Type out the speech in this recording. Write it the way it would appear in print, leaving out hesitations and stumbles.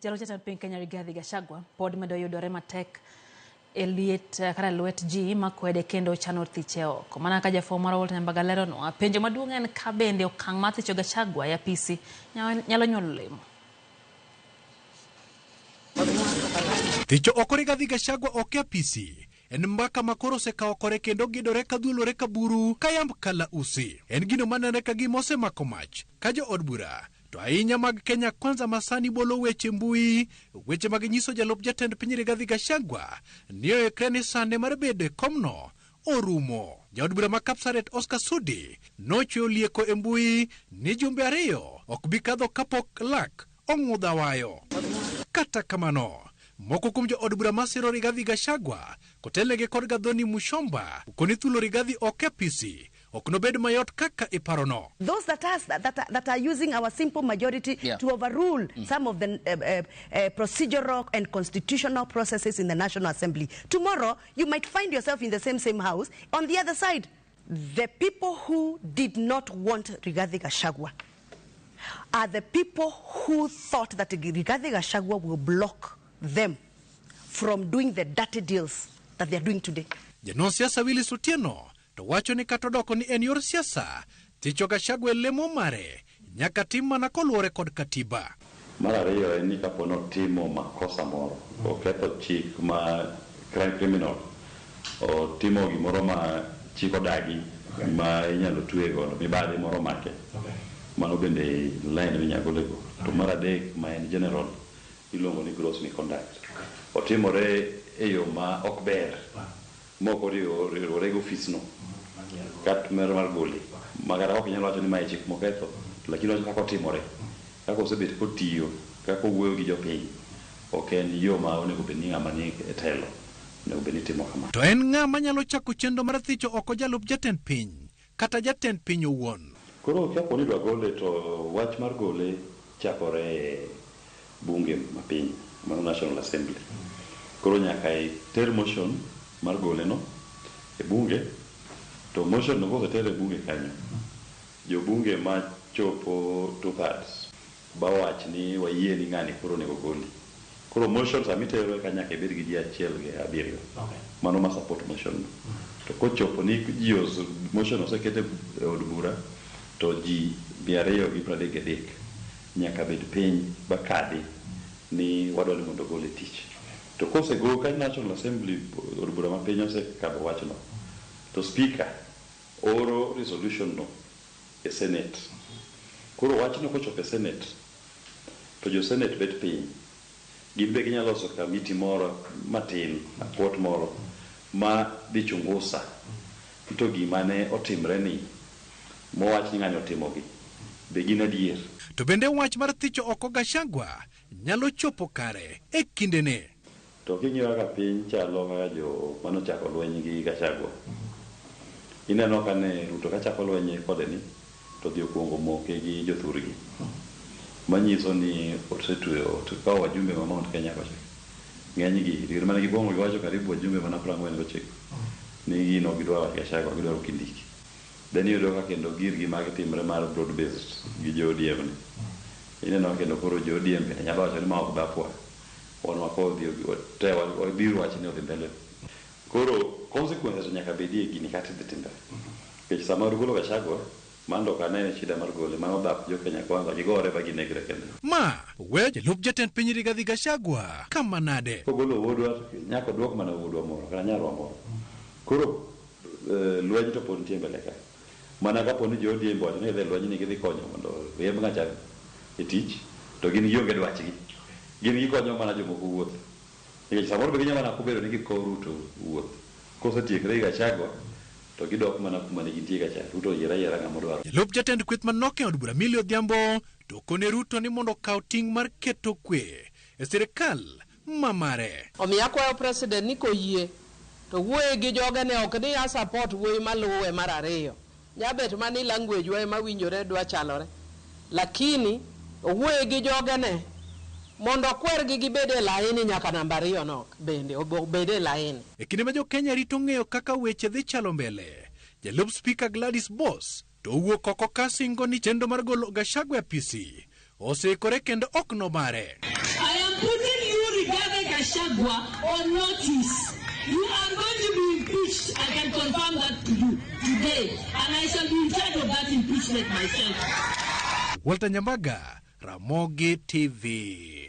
Jalo jatend piny Kenya Rigathi Gachagua pod medo yudore matek e liet kata lwet ji makwede kendo chano thiche oko. Mana kaka jafwambo marwa Walter Nyambaga leronwa, penjo maduong' en ka bende okang' mar thicho Gachagua e apisi nyalo nyuolo olemo. Thicho oko Rigathi Gachagua ok e apisi en mbaka ma koro osekawo kore kendo gidore ka dhuolore ka buru ka yamb kalausi. En gino manenre ka gima osemako mach ka jo od bura to ahinya mag Kenya Kwanza masani bolo weche mbui, weche mag nyiso jalup jatend piny Rigathi Gachagua ni oikre ni sande mar bedo e komno orumo. Jaod bura ma Kapsaret Oscar Sudi nochweyo lieko e mbui ni jumbe ariyo ok bi kadho kapok lak ong'udha wayo. Kata kamano, moko kuom jood bura masiro Rigathi Gachagua kotelnegi kod Gathoni Muchomba okoni thulo Rigathi ok e apisi ok nobed mayot kaka iparono. Those that are using our simple majority to overrule some of the procedural and constitutional processes in the National Assembly. Tomorrow, you might find yourself in the same house on the other side. The people who did not want Rigathi Gachagua are the people who thought that Rigathi Gachagua will block them from doing the dirty deals that they are doing today. Janon siasa Willis Otieno to wacho ni kata odoko ni en yor siasa, thicho Gachagua e lemo mare nyaka tim mana koluwore kod katiba. Mar ariyo en ni kapo notimo makosa moro, oketho chik ma criminal, otimo gimoro ma chik odagi ma inyalo tweye godo, mibadhi moro omake. Mano bende line minyalo golego. To mar adek ma en general iluongo ni gross misconduct. Otimore e yo ma ok ber mok oriwore gi ofis no kat mar gole. Ma kata ok inyal wacho ni mae chik moketho, lakini wacho kaka otimore, kaka osebet kotiyo, kaka owuoyo gi jopiny, ok en yo ma onego bed ni ng'ama ni e telo onego bed ni timo kama. To en ng'a manyalo chako chenro mar thicho oko jalup jatend piny kata jatend piny owuon? Koro kapo ni idwa gole to wach mar gole chakore e bunge mapiny, mano National Assembly. Koro nyaka iter motion mar gole no e bunge, to motion no koseter e bunge kanyo, jobunge machopo 2/3 bawach ni wayie ni ng'ani koro onego goli. Koro motion sama itero eka nyaka ibed gi ji achiel gi abiriyo. Mano ma support motion no. To kochopo ni ji motion oseket e od bura to ji 233 nyaka bed piny bakadi ni wadwa ni mondo ogole tich. To kosegol ka National Assembly od bura mapiny osekadho wachno, to speaker oro resolution no e Senate. Koro wachno kochopo e Senate, to jo Senate bet piny. Gin be ginyalo loso kamiti moro matin, akwot moro, ma dhi chungusa to gima ne otimre ni mowach ni ng'ani otimogi, be gin adier. To bende wach mar thicho oko Gachagua nyalo chopo kare e kindene? To king'iyo kaka piny chalo kaka jo manochako lweny gi Gachagua, ineno ka ne Ruto kachako lweny kode ni to dhi okuongo moke gi jothurgi. Manyiso ni osetweyo okawo wajumbe ma Mount Kenya kocha. Ng'enygi, gir mane gikwongo giwacho karibu wajumbe mana 49 ni gin ok gidwar Gachagua, gidwaro Kindiki. Then iyudo ka kendo girgi mag timre mar broad based gi jo ODM ni. Ineno ka kendo koro jo ODM bende nyalo wacho ni ma ok dhapwa. Wan wakodhi te wadhir wach ni odhi mbele. Koro consequences nyaka bedie gini kata idhi timre. Nikech sama golo Gachagua, mano ok anene shida mar gole, mano dhap jo Kenya Kwanza gigore ba ginegre kende. Ma weyo jalup jatend piny Rigathi Gachagua kama nade? Kogolo wuodwa, nyaka oduok mana wuodwa moro, kata nyarwa moro. Koro lweny to pod nitie mbele ka. Mana kapo ni jo ODM owacho ni gidhi e lweny ni gidhi konyo mondo riemb ng'acha e tich, to gin gionge dwachgi. Gin gikonyo mana jomoko wuoth. Nikech samoro be ginyalo mana kobedo ni gikowo Ruto wuoth. Kosetiekre gi Gachagua, to gidok mana kuma ne gintie kacha. Ruto oyier ayiera ng'ama odwaro. Jalup jatend kweth manok e od bura Millie Odhiambo to okone Ruto ni mondo okaw ting' mar keto kwe e sirikal ma mare. Omiyo akwayo president ni koyie to wuoye gi jogene ok ni a support wuoyi maluwe mar ariyo. Nyabet mani language wa ema winjore dwa chalore. Lakini owuoye gi jogene mondo okwergi gibed e laini nyaka namba ariyo no bende obed e laini. E kinde ma jo Kenya rito ng'eyo kaka weche dhi chalo mbele, jalup spika Gladys Boss to owuok oko ka singo ni chenro mar golo Gachagua e apisi oseikore kendo ok nomare. I am putting you, Rigathi Gachagua, on notice. You are going to be impeached. I can confirm that to you today. And I shall be in charge of that impeachment myself. Walter Nyambaga, Ramogi TV.